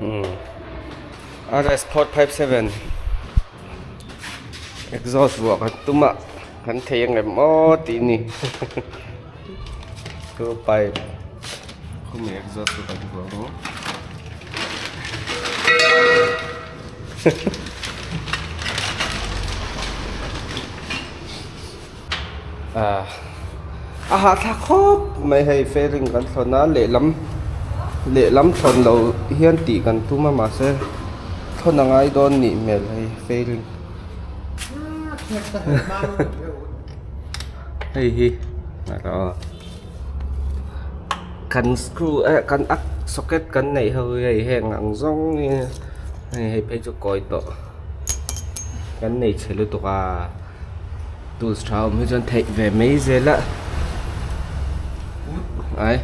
RS 457 exhaust vuah kan tum a kan thei ang em aw tih ni chu pipe khumi exhaust chu kan vuah ang. A hahthlak khawp mai hei fairing kan thlawn a lehlam lehlam thlawn lo hian tih kan tum a mahse thlawn a ngai dawn nih hmel hei fairing hei hi kan screw eh kan ak socket kan neih ho hi hei heng ang zawng hi hei hei phei chu kawi tawh kan nei chhe lutuk a. Tools tha awm hi chuan theih ve mai zel a ai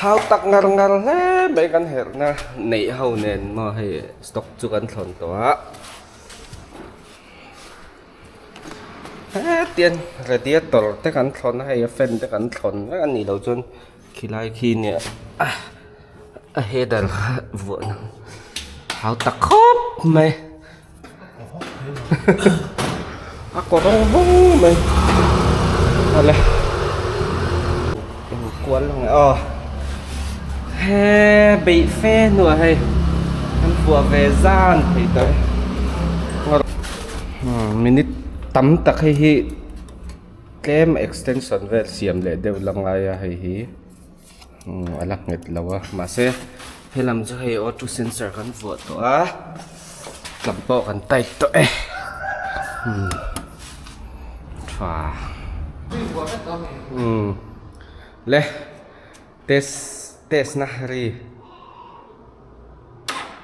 hau tak ngar ngar hle mai kan herh na neih ho nen maw hei stock chu kan thlawn tawh a hetiang radiator te kan thlawn a hei a fan te kan thlawn vek a nih loh chuan khilai khi nia a header kha vuah na hau tak khawp mai. A kawr rawng vawng mai awle engkual ang e aw he beih fe hnuah hei an vuah ve zan thei tawh e minute tam tak hei hi tlem extension vel siam leh deuh la ngai a hei hi. A la nghet lo a mahse helam chu hei auto sensor kan vuah tawh a tlam pawh kan tight tawh e tha umm le test test na ri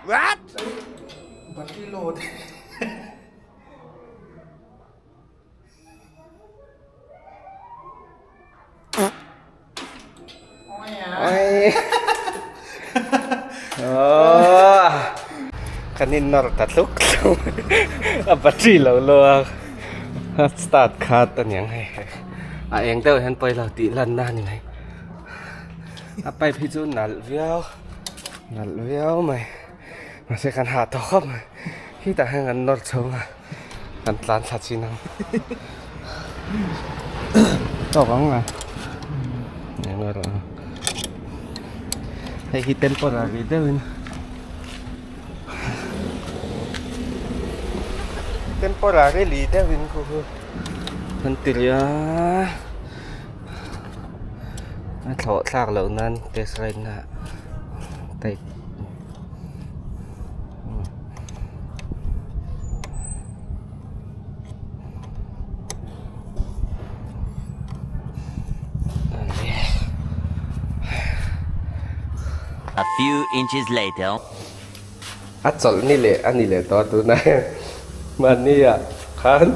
what battery load. Kan in nawr ta tluk tluk a battery lo lo a a start khat a niang hei a eng deuh hian pawi lo tih lan na a ni mai a pipe hi chu nalh viau nalh viau mai mahse kan hah tawh khawp mai khitah hian kan nawr chhung a. Kan tlan thla chin ang tawk ang a eng erawh a hei hi temporary deuhin temporary li deuhin khu khu an ti leh a a thlawh thlak loh nan test ride na type. A few inches later. A chawlh ni leh a ni leh tawh a tunah hian mahni ah khan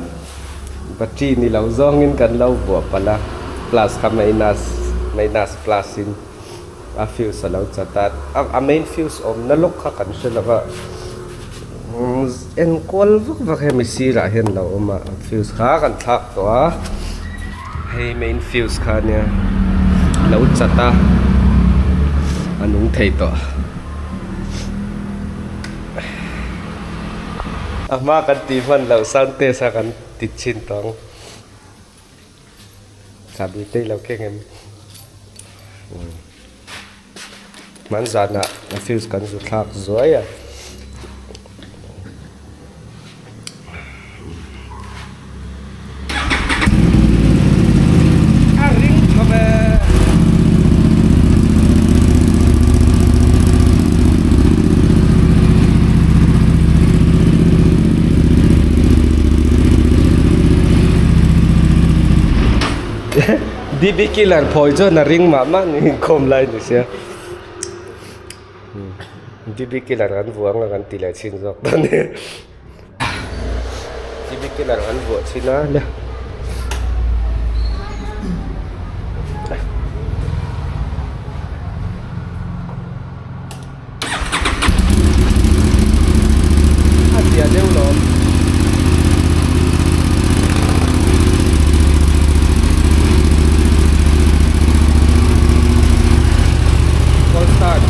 battery ni lo zawngin kan lo vuah palh a plus kha minus minus plus in. A fuse a lo chat a, a main fuse awmna lawk kha kan hre lo va, enkual vak vak hemi sirah hian a lo awm a, a fuse kha kan thlak tawh a, hei main fuse kha ania a lo chat a, a nung thei tawh. A hma kan tih hman loh sound test a kan ti chhin tawh ang. Chahbi te ilo keng em? Hman zanah a fuse kan zu thlak zuai a. A ring tha ve. DB killer phawi chuan a ring mah mah ni inkhawm lai ni sia DB killer an vuah anga kan ti leh chhin zawk dawn e DB killer an vuah chhin a le. A zia deuh lawm. Cold start.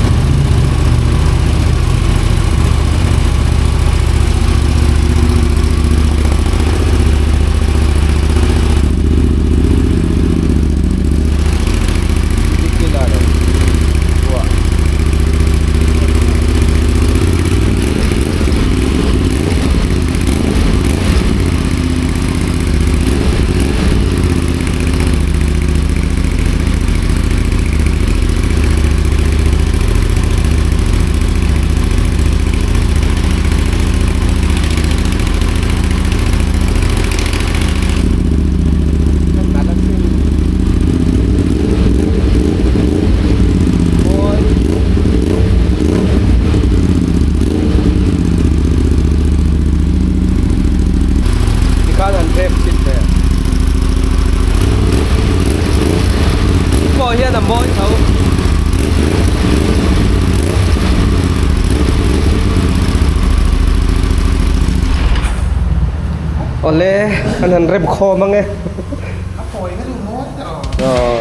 Awle an han rem khawm ang e. A pawi ka duh mawi ta lo. Aw.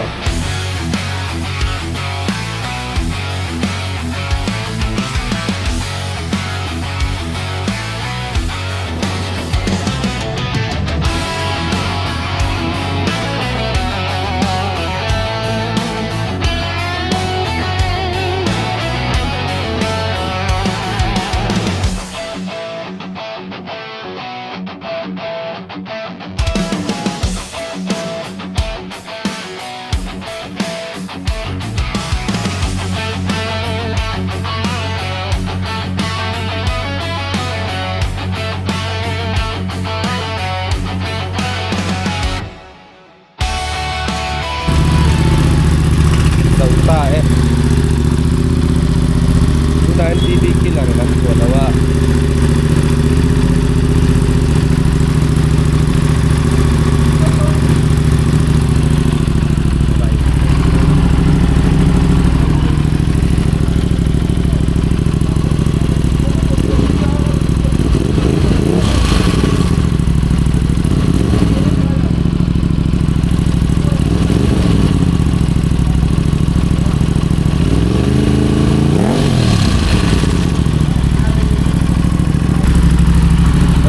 Zo ta e tunah hian tv killer kan chhuah lo a.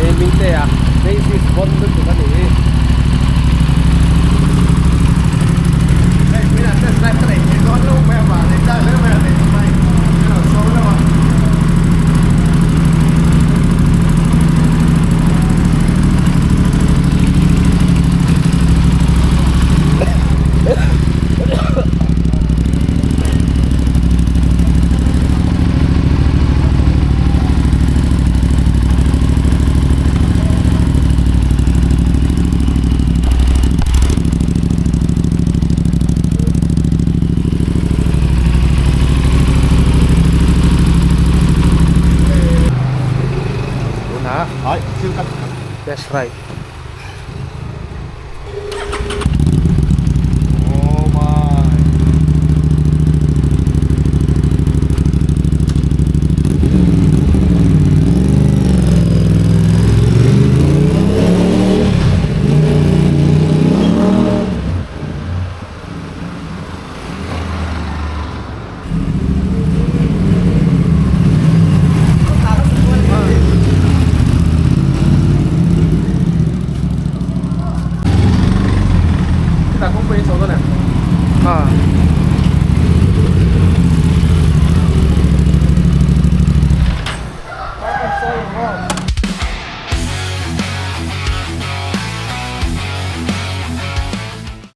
Hei Mingte a Daisy Bond lutuk a nih hi. Hei kuilah test drive ka nei thei dawn lo mai avang leh car hle mai a nei mai ka lo show deuh a. Test ride.